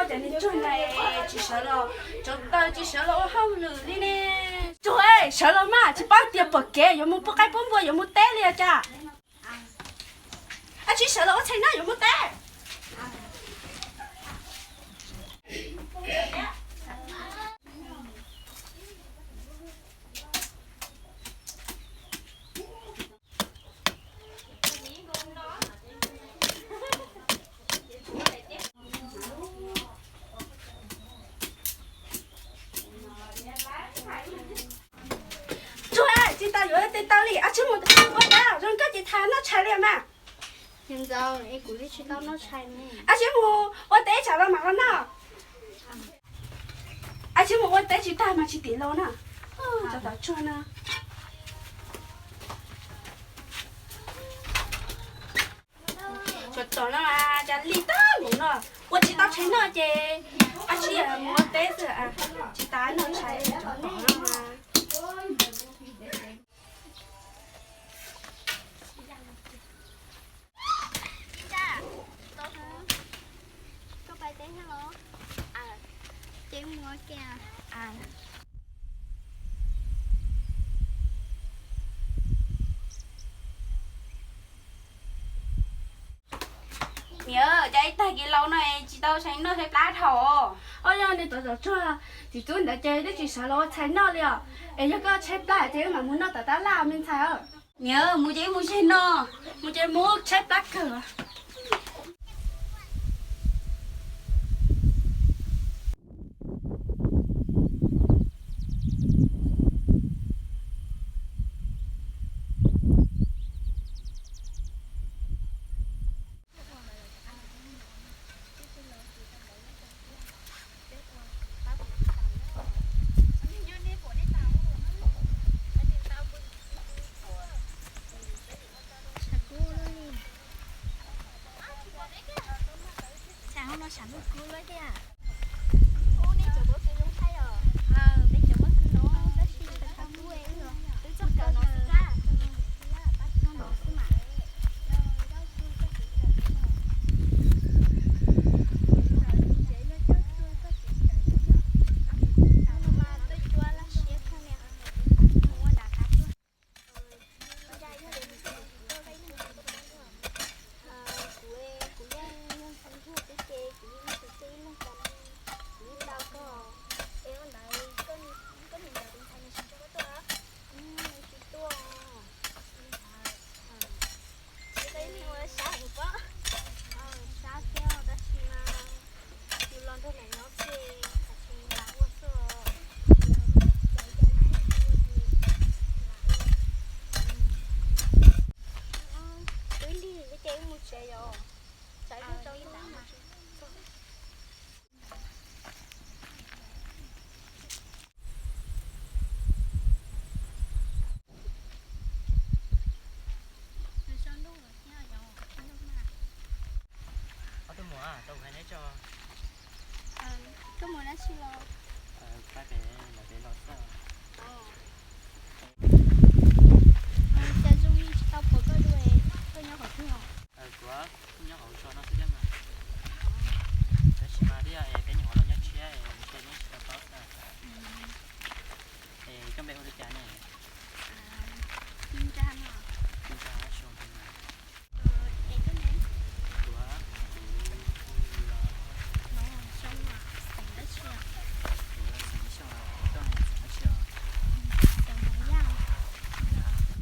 Cas niag Tsuag no tsis sawv los tsuav taws, tsis sawv los ua hauj lwm li ne? Tsuag, sawv los mas, tsis paub tias pom kev yuav mus pub qaib pub npua, yuav mus teb li os cas? Ab, tsis sawv los ua tshais noj, yuav mus teb. Tsuag, tsis tas yuav tej taw li, ab, tsis mus ua teb zoo nkauj ces tham noj tshais li mas. Ab, tsis mus ua teb tsam los mam los noj. Ab, tsis mus ua teb tsis tag mas tsis tim los na. Cov tom Tsuag no. Tsuag tom no, cas li tag npaum no, ua tsis tau tshais noj ces ab tsi mus ua teb xwb, tsis tas noj tshais cov tom no. Niam, cas ib tag kis los no tsis tau tshais noj tshais plab dhau. Ob, yog niag tov tom Tsuag txiv tub ntawd ces twb tsis sawv los ua tshais noj li os. Es yog koj tshaib plab ces wb mam mus noj tom tab laj me ntxhais. Niam, mus ces wb mus ze noj, mus ces mus tshaib plab kawg. Tsam hauv no tsam lub kub lawm thiab. Ub, nej cov pob kws zoo tshaj os. Peb cov pob kws no tab sis tshav kub, twb txog kawm no xwb, no no xwb mas. Mas tuaj cuab laj siab kawg li, mus ua nram qab tuaj. Kuv, kuv yeej yog tus ntsuag xwb ces kuv yeej tus twg ib leeg tas li, kuv yeej tau koj. Es ua ntawd koj niam ntawm tus ntxhais nws tsis nrog koj tuaj los? Tsis tuaj. Tsis, koj yeej ua sab heev pob. Sab thiab tab sis mas yus los nrog lawv nyob ces tam sim lam ua xwb. Twb lig ces wb mus tsev yom. Tsam ib pliag tsaus ntuj mus tsev. Ob tug muam, tau hais neb tso. Koj mus dab tsi los? Pab pem lawv pem los xwb. Cas zoo li tsis tau pom koj dua, koj nyob qhov twg os? Kuv nyob hauv zos no xwb thiab mas. Tab sis mas twb yog es peb nyuam qhuav los nyob tshiab es ntshe neb tsis tau paub xwb. Es koj npe hu li cas ne? Tij Nra no. Tij Nra Xyooj no. Es koj ne? Kuv, kuv, kuv, Xyooj, xeem dab tsi? Kuv xeem Xyooj, koj ne xeem dab tsi os? Xeem Hmoob Yaj.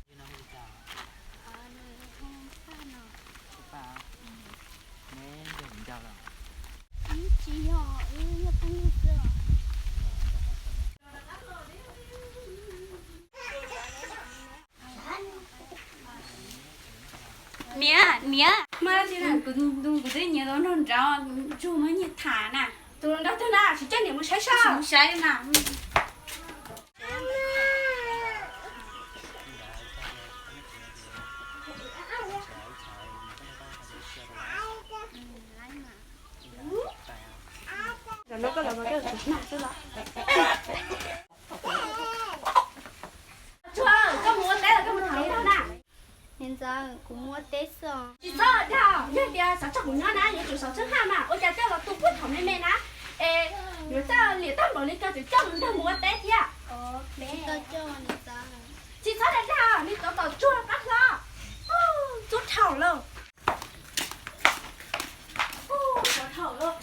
Yog no hu li cas? Nws hu Paj no. Hu Paj. Neb yog viv ncaus los? Wb tsis yog, wb yog phooj ywg xwb os. Niam, niam, kuv twb nyiav tau nrog nraud, ntsuag muab nyiag tham na. Tus nraug twg na, tsis coj niam mus saib saib. Mus saib mas. Tsuag, koj mus ua teb los koj mus tham hluas nraug na? Niam ntxawm, kuv mus ua teb xwb os. Tsis txhob dag, yog tias xav tso kuv nyob na yuav tsum xav tsheej haj mas, ua cas koj los tu puag thaum me me na? Pom li koj tseem coj mus nrog mus ua teb thiab. Tsis txhob dag dag, nws tuav tom tsuag qab hlo. Ntxub dhau lawm. Ntxub dhau lawm.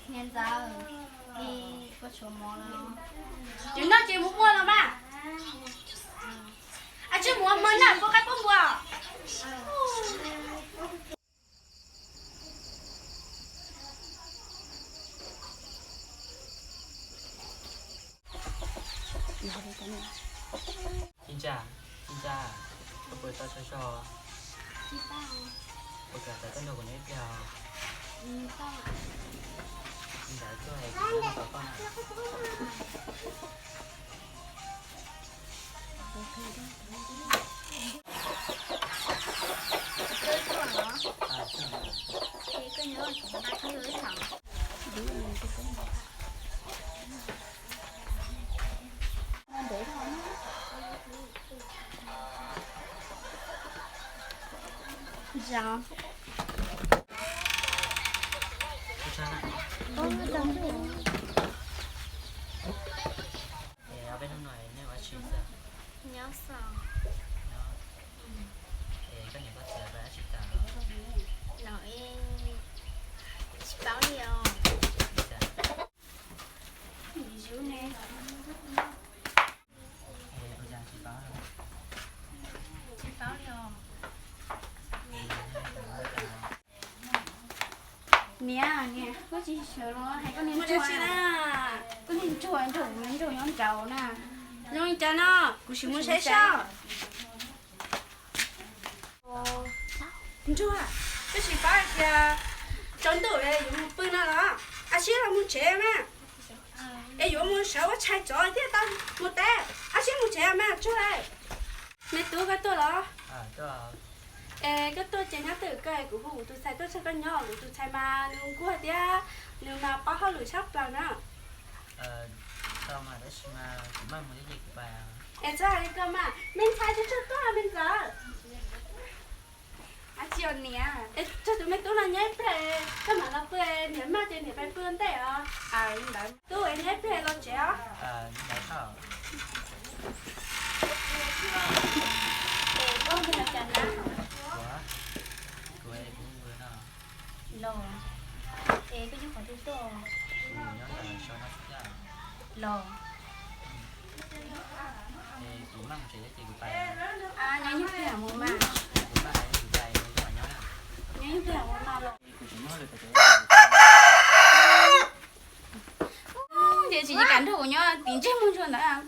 Niam ntxawm, koj tshuav mov los? Ces noj ces mus ua los mas. Ab, tsis mus ua mov noj puas qaib puab npua. Tsis ntsa, tsis ntsa, koj puas tau so so? Puas kam tawm tuaj nrog kuv nyob ib pliag? Tsis ntsa, tuaj es kuv nyob no tos koj na. Es ob peb hnub no nej ua tsi xwb? Nyob xwb. Nyob. Es koj niam koj txiv lawv dab tsi tas? Lawv tsis paub li os. Tsis paub. Es ua cas tsis paub? Tsis paub li os. Niam, niam, koj tsis sawv los hais koj niag ntsuag na. Koj niag ntsuag nrog kuv ntsuag nyob nraud na. Zoo li cas no, kuv sim mus saib saib. Ntsuag, koj tsis paub hais tias tsaus ntuj yuav mus pw no los? Ab, sib los mus tsev mas. Es yuav mus sawv ua tshais tsov thiaj tau mus teb. Ab, sib mus tsev mas Ntsuag. Me tub, koj tuaj los? Es koj tuaj ces nyob twj ywm, koj, kuv hu kuv tus ntxhais tuaj nrog koj nyob. Kuv tus ntxhais mas nws nquag thiab nws mas paub hauj lwm tshaj plaws na. Es txhob hais li koj mas, me ntxhais tsuag tsuag tuaj me ntxawm. Ab, tsis yog niam, es tsuag tus me tub no nyob ib pliag, koj mam los pw, niam maj ces niam pais pw ua ntej os. Tub, nyob ib pliag los tsev os. Los, es koj nyob qhov twg tuaj? Los, nyob ib pliag mus mas. Nyob ib pliag mus mas los. Ces tsis kam nrog kuv nyob, tim ntsej muag ntsuag ntawd.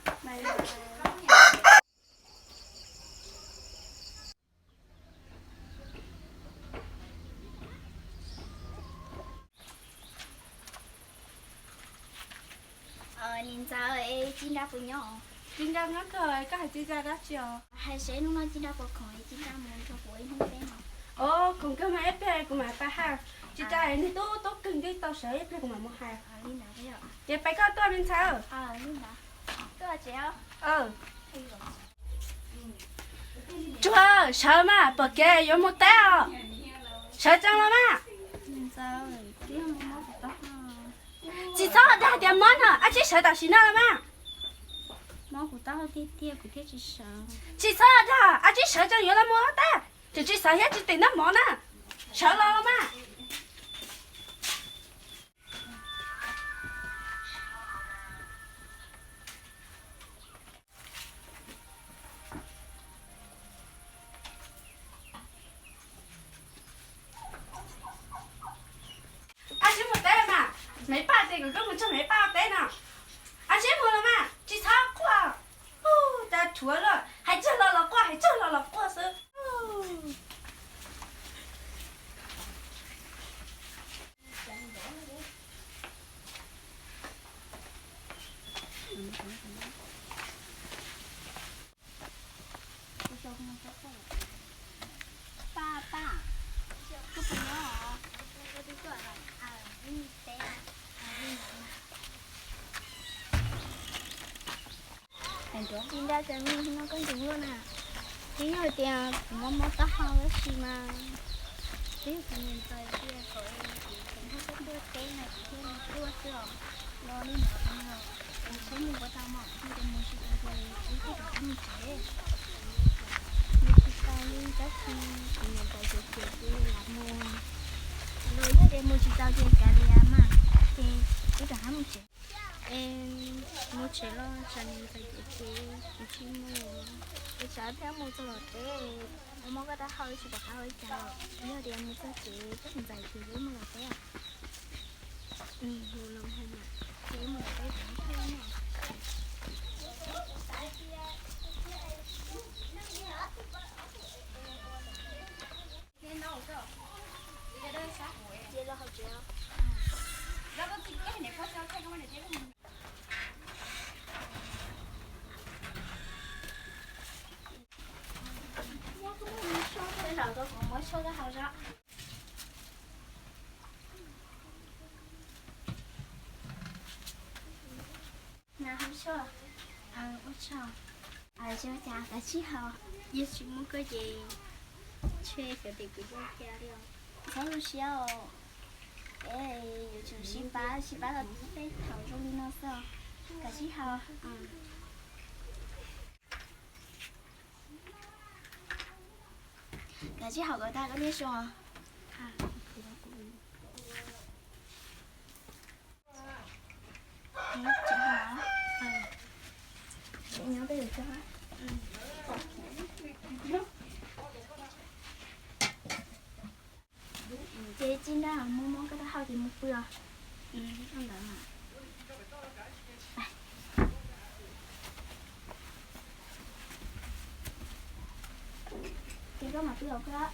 Niam ntxawm, es Ci Nra puas nyob? Ci Nra nyob kawg, koj hais Ci Nra dab tsi os? Hais seb hnub no Ci Nra puas khoom es Ci Nra mus nrog kuv ib hnub teb no. Os, khoom kawg mas ib pliag kuv mam pais hais. Ci Nra nws tub tub kawg nti tau sawv ib pliag kuv mam mus hais. Ces pais koj tuaj me ntxhais. Ntsuag, sawv mas, pom kev yuav mus teb os. Sawv tsees los mas. Tsis txhob dag tias mob no, ab tsi sawv tam sim no los mas. Tsis txhob dag, ab tsi sawv tsees yuav los mus teb. Tseem tsis xav thiab tsis tim noj mov na. Sawv los los mas. Ab tsi mus teb los mas, Maiv Paj tias kom koj mus nrog Maiv Paj ua teb no. Ab tsi mus los mas, tsis txhob quaj. Ub, cas rhuav luaj, hais tsawg los los quaj, hais tsawg los los quaj xwb. Tsis nra cas, no koj ntxeev luaj na. Twb yog tias kuv mob mob taub hau tab sis mas twb yog kuv niam ntxawm tias kom kuv nrog koj tuaj teb na, kuv thiaj li tuaj xwb os. Los li ntawd no, es saib mus puas tau mom, yog tias mus tsis tau ces wb kuj rov qab mus tsev. Mus tsis tau li tab sis kuv niam ntxawm ces ces kuv lam mus, los yog tias mus tsis tau ces kav liam mas, ces wb rov qab mus tsev. Es mus tsev los tsam niam ntxawm ces ces kuv tsis mus, es tsam thiaj mus txog tom teb, mob koj taub hau tsis pom qab ua li cas. Yog tias mus txog tsev koj niam ntxawm ces wb mus tom teb. Mus los mus, ces wb mus tom teb ces wb thiaj no. Ua tsaug, kav tsij haus. Yog tsis muaj koj ces ntshe xyov tias kuv yuav ua cas li os. Txhob tu siab os. Peb yuav tsum sib pab, sib pab los peb thaum zoo li no xwb. Kav tsij haus. Kav tsij haus kom tag koj thiaj so. Ces txij nrab mob mob koj taub hau ces mus pw os. Ces koj mam pw os koj.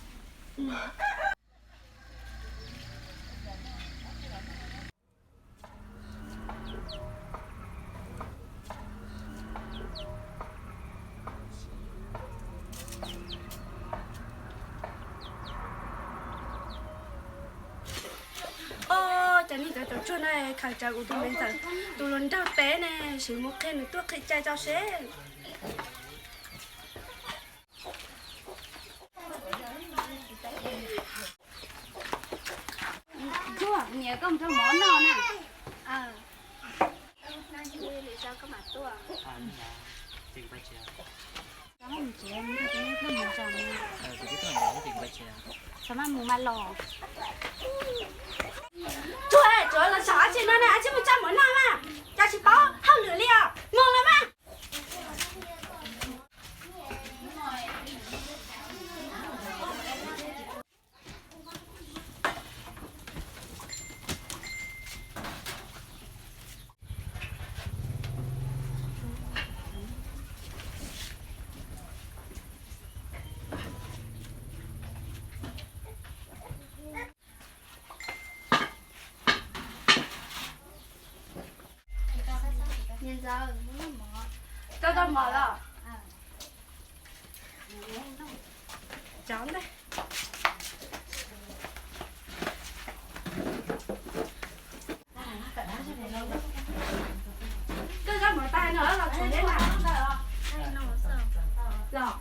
Os, cov niam cov tsuag no khaws tsawv kuv tus me ntxawm tus hluas nraug teb ne, sim mus qhia nws tuaj qhia cai tso seb. Ntsuag, niam koj mus rau mov noj na. Txhob maj mus mas los. Ntsuag, tsuav los saum dab tsi no na, dab tsi mus tsa mov noj mas, cas tsis paub hauj lwm li os, mus los mas. Niam ntxawm, koj tau mov los? Cov ntej. Koj zaj mov tas no los tshuav dej na? Los.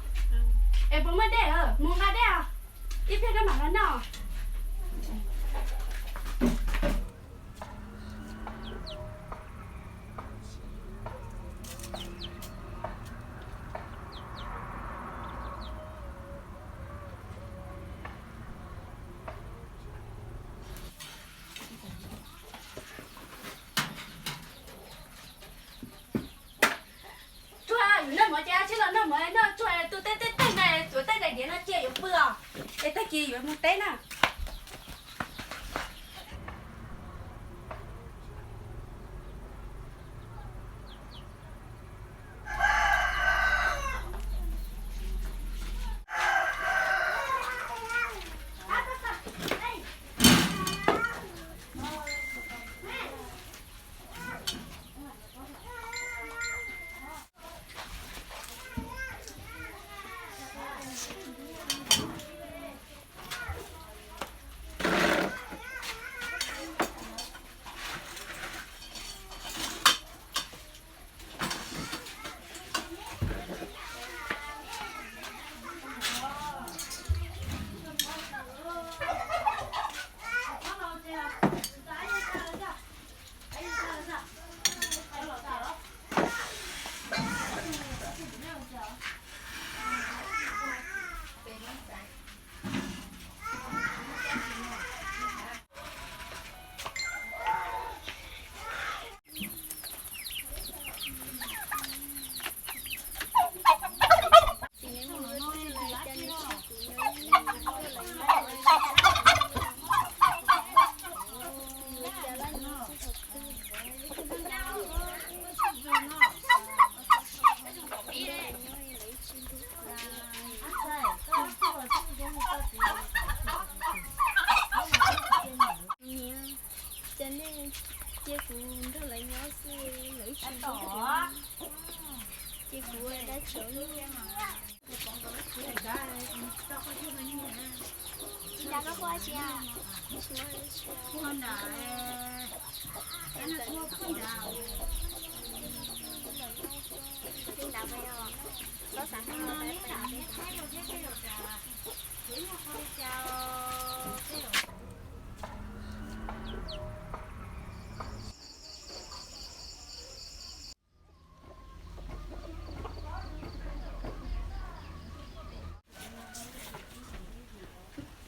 Es puas muaj dej? Mus nqa dej os. Ib pliag koj mam los noj. Tsuag, yuav noj mov ces tsis los noj mov, noj tsuag tus tej tej tej na, tsuav tej daim diav no cia yuav pw os. Es tag kis yuav mus teb na.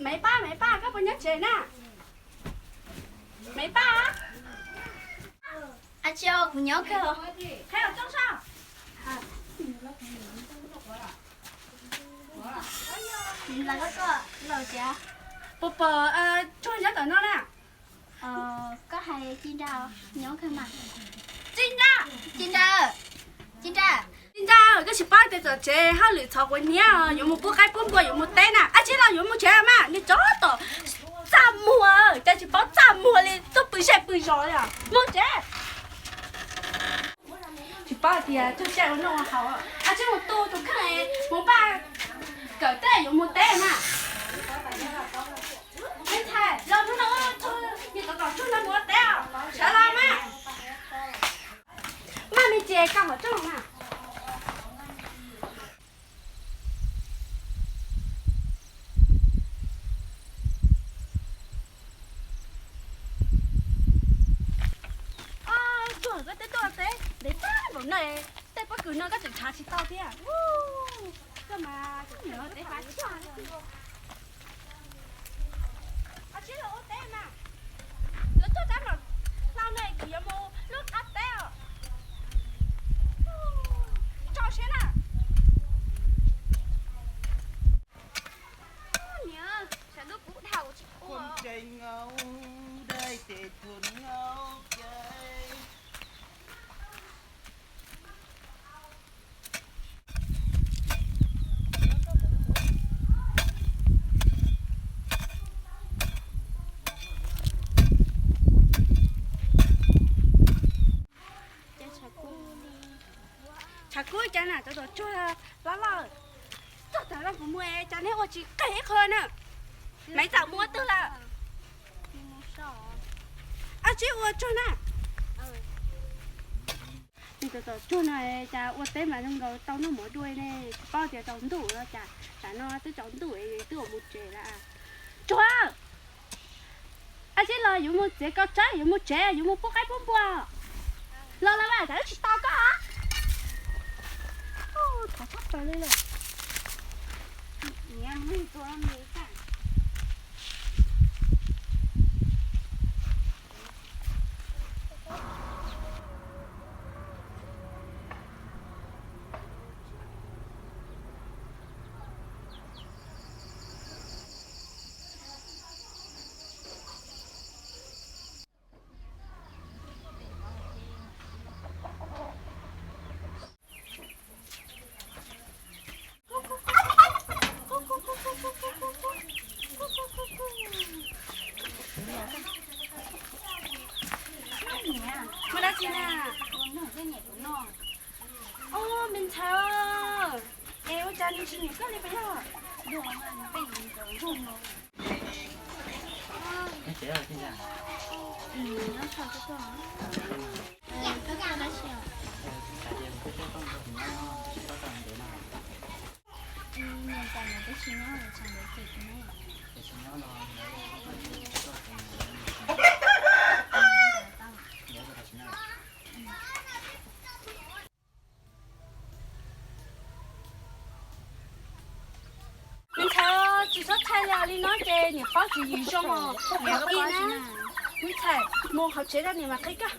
Maiv Paj, Maiv Paj, koj puas nyob tsev na? Maiv Paj, a tsi kuv nyob kawg. Qheb los tsob sab. Puas pom Tsuag nyob tom no na? Koj hais Ci Nra nyob kawg mas. Ci Nra, Ci Nra, Ci Nra, Ci Nra, koj tsis paub tias tom tsev hauj lwm txhov quav niab, yuav mus pub qaib pub npua, yuav mus teb na. Ab tsi los yuav mus tsev mas, nws tsob tom txaj muag, cas tsis paub txaj muag li, tuaj pw zej pw zos li. Mus tsev. Tsis paub tias Tsuag caij ua noj ua haus, ab tsi mus tu tus kheej mus npaj kawm teb yuav mus teb mas. Me ntxhais, los hnub no Tsuag, niag tov tom Tsuag no mus ua teb os, sawv los mas. Maj me ntsis koj hom rooj mas. Tsuag, koj twb tuaj teb ntev tag npaum no, tej pob kws no koj tseem tshav tsis tau thiab. Koj mas tseem ua teb fab tshaj. Ab tsi los ua teb mas, yuav tuaj tab tom hlau no kuv yuav mus lub qab teb os. Tso siab na. Niam, sawv ntuj kub dhau tsis ua. Tshav kub cas na, cov tom Tsuag loj loj. Txog thaum no kuv mus cas neb ua tsis qeg ib qho na. Maiv Txam mus ua twg lawm? Ab tsi ua Tsuag na. Nws cov tom Tsuag no cas ua teb mas zoo nkaus tau noj mov dua ne, tsis paub tias tsaus ntuj los cas, tam no twb tsaus ntuj twb ua mus tsev lawm. Tsuag, ab tsi los yuav mus txiav koj tsab, yuav mus tsev, yuav mus pub qaib pub npua. Los los mas, tsam wb tsis tau koj. Thov tshaj plaws li lawm. Ua dab tsi na? Ua me ntxhais, es ua cas nws tsis nyiam koj li puas yog? Me ntxhais, tsis txhob thaij li, li no ces niam paub tsis yim zoo os. Niam qi na. Me ntxhais, mus hauv tsev rau niam mas qi koj.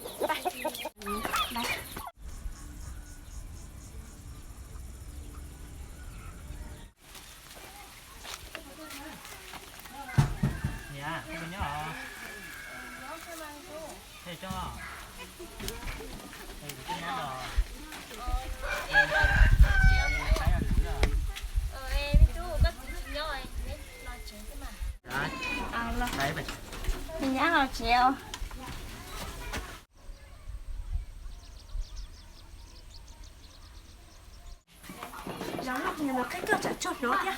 Nyab los tsev os. Nws mas qhib koj tsam tsaug hnov thiab.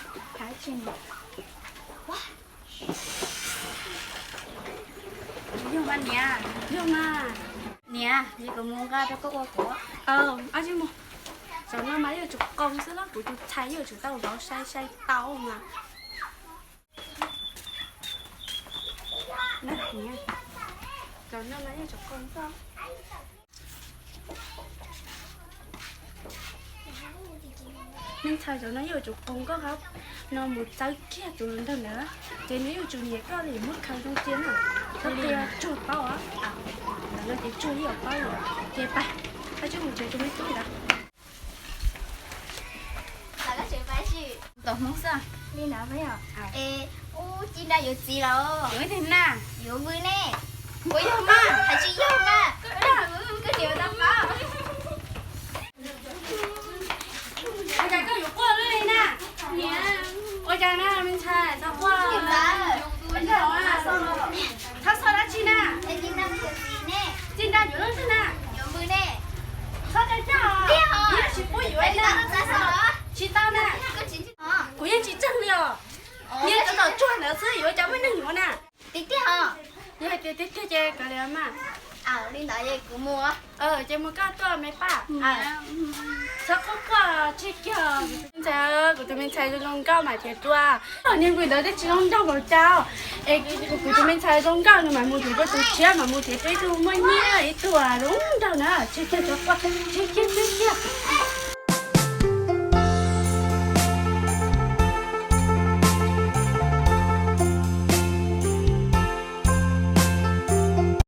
Yog mas niam, yog mas. Niam, kuv mus nqa rau koj ua kuv. Zaum no mas yuav tsum qoo xwb los kuv tus ntxhais yuav tsum tau zov sai sai tau mas. Zaum no mas yuav tsum qoo xwb. Me ntxhais, zaum no yuav tsum qoo koj qhov no mus txawb kiag tus hluas nraug ntawd, ces nws yuav tsum nyiam koj li muab khaws zoo cia na. Txhob cia tsuag paub os. Ntawm no ces tsuag ib yam paub lawm. Ces pab, pab tsuag mus tsev tus me tub ntawd. Tom Hmoob xwb. Li ntawd, es ub, Ci Nra yuav txiv los? Yuav ib tug na. Yuav vwm ne? Puas yog mas? Hais tsis yog mas. Koj niam tau paub. Ua cas koj yuav quaj luaj li na? Niam, ua cas na me ntxhais tau quaj? Txhob xav dab tsi na. Ci Nra yuav leej twg na? Txhob caj caj, tsis pub yuav na. Tsis tau na. Kuv yeej tsis tseeg li os. Niag cov tom tsuag ntawd xwb yuav cas muaj neeg yuav na. Tiag tiag os. Yog hais tias tiag tiag ces kav liam mas. Li ntawd kuv mus. Ces mus koj tuaj me pab. Txhob quaj quaj, tseg kiag. Ntxhais, kuv tus me ntxhais zoo zoo nkauj mas thiaj tuaj. Niag vwm ntawd twb tsis zoo nraug npaum cas. Es kuv tus me ntxhais zoo nkauj nws mam mus thiaj rau tus tshiab, mam mus thiaj rau ib tug muaj nyiaj, ib tug zoo nraug na. Tseg kiag, txhob quaj, tseg kiag, tseg kiag.